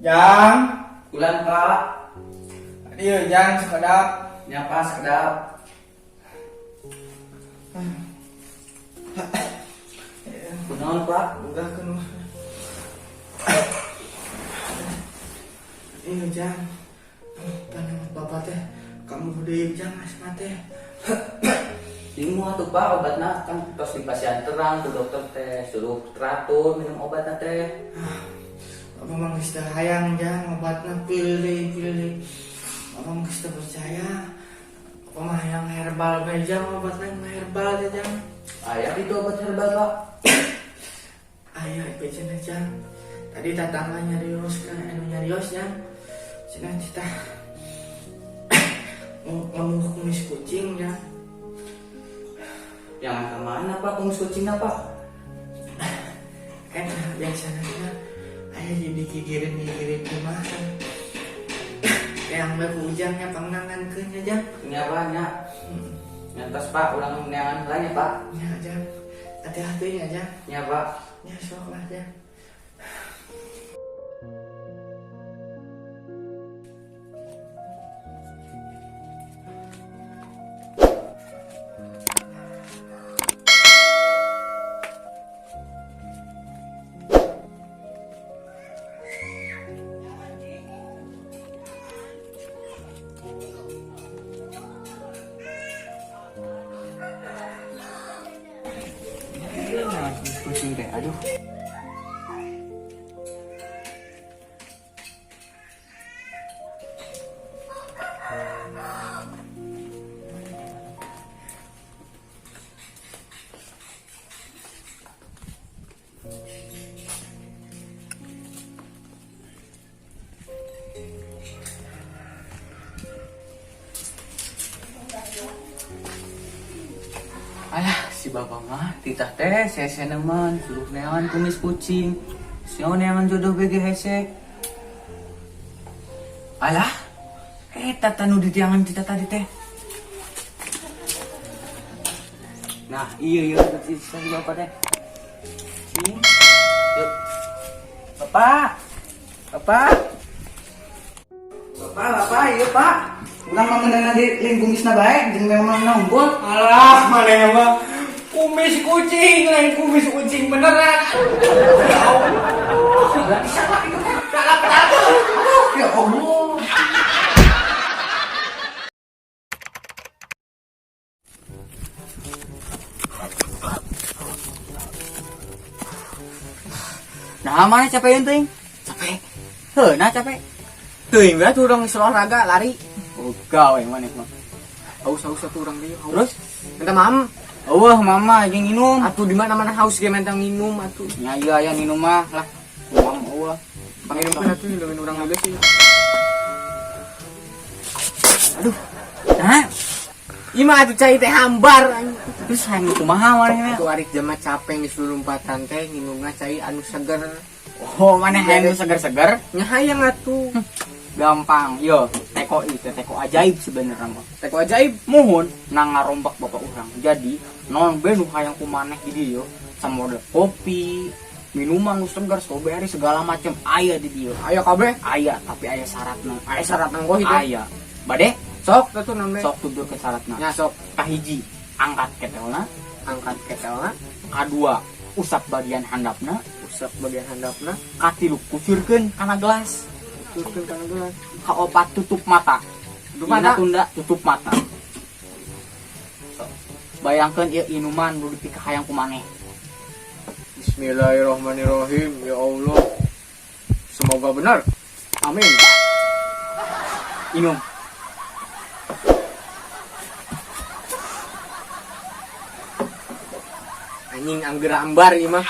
Jang. Bulan, Pak. Iya, Jang, sakedap. Nya, Pak, sakedap. Kunaon, Pak? Udah kan. Iya, Jang. Panang bapak teh kambuh deui, Jang, asma teh. Bingung atuh, Pak, obatna kan tos dipasihan terang tuh dokter teh suruh teratur minum obatna teh. Bapak mah geus teu hayang, Jang, obatna pil deui, pil deui. Bapak mah geus teu percaya. Bapak mah hayang herbal bae, Jang, obatna herbal teh, Jang. Aya itu obat herbal, Pak? Aya cenah, Jang. Tadi tetangga nyarios kan, anu nyarios, Jang. Cenah kita ngemuh kumis kucing, Jang. Yang ke mana, Pak, kumis kucingna, Pak? Kan biasanya aya di digigireun-gigireun kumaha kan. Yang bae ku Ujangnya pangnangankeun nya, Jang. Nya, Pak, nya. Nyantos, Pak, urang neangan heula nya, Pak. Nya, Jang. Hati-hati ya, Jang. Nya, Pak. Ya, sok lah, Jang. Kumis kucing teh, aduh. Alah, si bapak mah titah teh hese neman suruh neangan kumis kucing. Sio neangan jodoh BG hese. Alah, eta tanu di tiangan kita tadi teh. Nah, iya iya si bapak teh. Cing. Yuk. Bapak. Bapak. Bapak, bapak, iya, Pak. Urang mah meunang di lain kumisna bae, jeung memang unggul. Alah, mana mah kumis kucing, lain kumis kucing beneran. Ya Allah. Berarti salah itu kan. Salah kenapa? Ya Allah. Nah, mana capek teuing? Capek. Heuh, nah capek. Teuing we atuh urang geus olahraga lari. Oh, gawe maneh mah. Haus, haus atuh urang deui, haus. Terus? Minta mam. Eueuh, mama jeung minum. Atuh di mana-mana haus ge minta minum atuh. Nya ieu aya minum mah lah. Mama eueuh. Panginumkeun atuh minum urang geus sih. Aduh. Nah, Ieu mah atuh cai teh hambar anjing. Terus hayang kumaha maneh? Atuh arik jama capek geus lulumpatan teh nginumna cai anu seger. Oh, maneh hayang nu seger-seger? Nya hayang atuh. Gampang, yo, teko itu teko ajaib sebenarnya mah. Teko ajaib? Muhun nang ngarombak bapak urang. Jadi, non be nu hayang ku maneh di dieu, sama model kopi, minuman nu seger, strawberry segala macam aya di dieu. Aya kabeh? Aya, tapi aya syaratna. Aya syaratna kok itu? Aya. Bade? Sok atuh non be. Sok tuturkeun syaratna. Nya sok. Kahiji, angkat ketelna, angkat ketelna. Kadua, usap bagian handapna, usap bagian handapna. Katilu, kucurkeun kana gelas. Kucurkeun kana gelas. Kaopat, tutup mata. Tutup Ina mata. Tunda, tutup mata. Sok. Bayangkeun ieu inuman nu dipikahayang ku maneh. Bismillahirrahmanirrahim. Ya Allah. Semoga benar. Amin. Minum. Anjing angger ambar ieu mah.